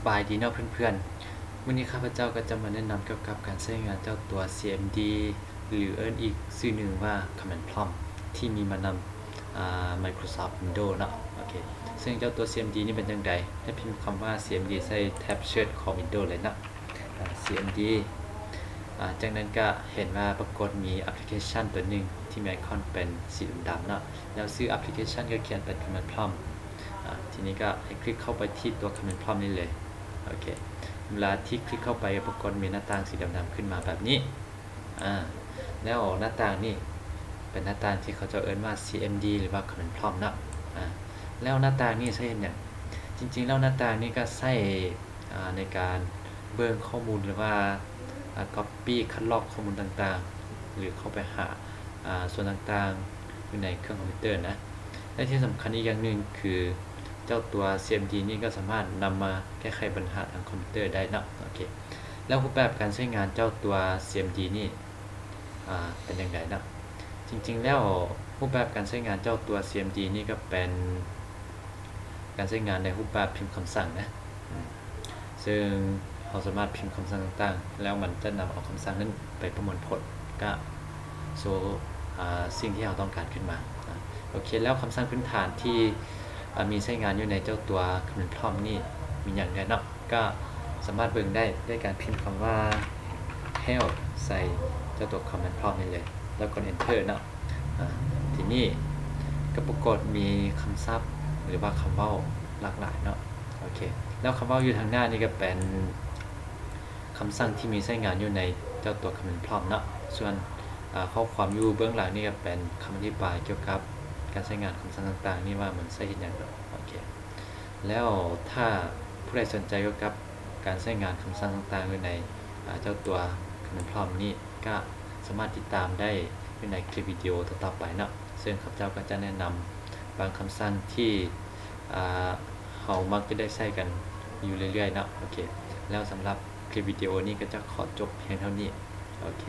ບາຍດີເນາະເພື່ອນໆ, ມື້ນີ້ຂ້າພະເຈົ້າກໍຈະມາແນະນຳກ່ຽວກັບການໃຊ້ງານເຈົ້າຕົວ CMD ຫຼືເອີ້ນອີກຊື່ໜຶ່ງວ່າ Command Prompt ທີ່ມີມານຳ ອາ Microsoft Windows ເນາະ. ໂອເຄ ເຊິ່ງເຈົ້າຕົວ CMD ນີ້ເປັນຈັ່ງໃດ? ໃຫ້ພິມຄຳວ່າ CMD ໃສ່ແທັບ Search ຂອງ Windows ເລີຍເນາະ. ອາ CMD ອາ ຈາກນັ້ນກະເຫັນວ່າປາກົດມີແອັບພລິເຄຊັນຕົວໜຶ່ງທີ່ມີໄອຄອນເປັນສີດຳໆເນາະ, ແລ້ວຊື່ແອັບພລິເຄຊັນກໍຂຽນເປັນ Command Prompt. ອາ ທີນີ້ກໍໃຫ້ຄລິກເຂົ້າໄປທີ່ຕົວ Command Prompt ນີ້ເລີຍ. ໂອເຄ ເວລາທີ່ຄລິກເຂົ້າໄປ ປາກົດມີໜ້າຕ່າງສີດຳໆຂຶ້ນມາແບບນີ້. ອາ ແລ້ວໜ້າຕ່າງນີ້ເປັນໜ້າຕ່າງທີ່ເຂົາເຈົ້າເອີ້ນວ່າ CMD ຫຼືວ່າ Command Prompt ເນາະ. ອາ ແລ້ວໜ້າຕ່າງນີ້ໃຊ້ເຮັດຫຍັງ? ຈິງໆແລ້ວໜ້າຕ່າງນີ້ກໍໃຊ້ ອາ ໃນການເບິ່ງຂໍ້ມູນ ຫຼືວ່າ ອາ ກັອບປີ້ຄັດລອກຂໍ້ມູນຕ່າງໆ ຫຼືເຂົ້າໄປຫາ ອາ ສ່ວນຕ່າງໆຢູ່ໃນເຄື່ອງຄອມພິວເຕີນະ. ແລະທີ່ສຳຄັນອີກຢ່າງໜຶ່ງຄື ເຈົ້າຕົວ CMD ນີ້ກໍສາມາດນຳມາແກ້ໄຂບັນຫາທາງຄອມພິວເຕີໄດ້ເນາະ. ໂອເຄ ແລ້ວຮູບແບບການໃຊ້ງານເຈົ້າຕົວ CMD ນີ້ ອາ ເປັນຈັ່ງໃດເນາະ? ຈິງໆແລ້ວຮູບແບບການໃຊ້ງານເຈົ້າຕົວ CMD ນີ້ກໍເປັນການໃຊ້ງານໃນຮູບແບບພິມຄຳສັ່ງນະ. ອາ ເຊິ່ງເຮົາສາມາດພິມຄຳສັ່ງຕ່າງໆ ແລ້ວມັນຈະນຳເອົາຄຳສັ່ງນັ້ນໄປປະມວນຜົນ ກະໂຊ ອາ ສິ່ງທີ່ເຮົາຕ້ອງການຂຶ້ນມາ. ອາ ໂອເຄ ແລ້ວຄຳສັ່ງພື້ນຖານທີ່ ອາ ມີໃຊ້ງານຢູ່ໃນເຈົ້າຕົວ Command Prompt ນີ້ມີຫຍັງແດ່ເນາະ? ກະສາມາດເບິ່ງໄດ້ດ້ວຍການພິມຄຳວ່າ help ໃສ່ເຈົ້າຕົວ Command Prompt ນີ້ເລີຍ ແລ້ວກົດ Enter ເນາະ. ອາ ທີນີ້ກໍປາກົດມີຄຳສັບ ຫຼືວ່າຄຳເວົ້າຫຼາກຫຼາຍເນາະ. ໂອເຄ ແລ້ວຄຳເວົ້າຢູ່ທາງໜ້ານີ້ກໍເປັນຄຳສັ່ງທີ່ມີໃຊ້ງານຢູ່ໃນເຈົ້າຕົວ Command Prompt ເນາະ. ສ່ວນ ອາ ຂໍ້ຄວາມຢູ່ເບື້ອງຫຼັງນີ້ກໍເປັນຄຳອະທິບາຍກ່ຽວກັບການໃຊ້ງານຄຳສັ່ງຕ່າງໆນີ້ວ່າມັນໃຊ້ເຮັດຫຍັງເນາະ. ໂອເຄ ແລ້ວຖ້າຜູ້ໃດສົນໃຈກ່ຽວກັບການໃຊ້ງານຄຳສັ່ງຕ່າງໆຢູ່ໃນ ອາ ເຈົ້າຕົວ Command Prompt ນີ້ ກະສາມາດຕິດຕາມໄດ້ຢູ່ໃນຄລິບວິດີໂອຕໍ່ໆໄປເນາະ. ເຊິ່ງຂ້າພະເຈົ້າກໍຈະແນະນຳບາງຄຳສັ່ງທີ່ ອາ ເຮົາມັກຈະໄດ້ໃຊ້ກັນຢູ່ເລື້ອຍໆເນາະ. ໂອເຄ ແລ້ວສຳລັບຄລິບວິດີໂອນີ້ກໍຈະຂໍຈົບພຽງເທົ່ານີ້. ໂອເຄ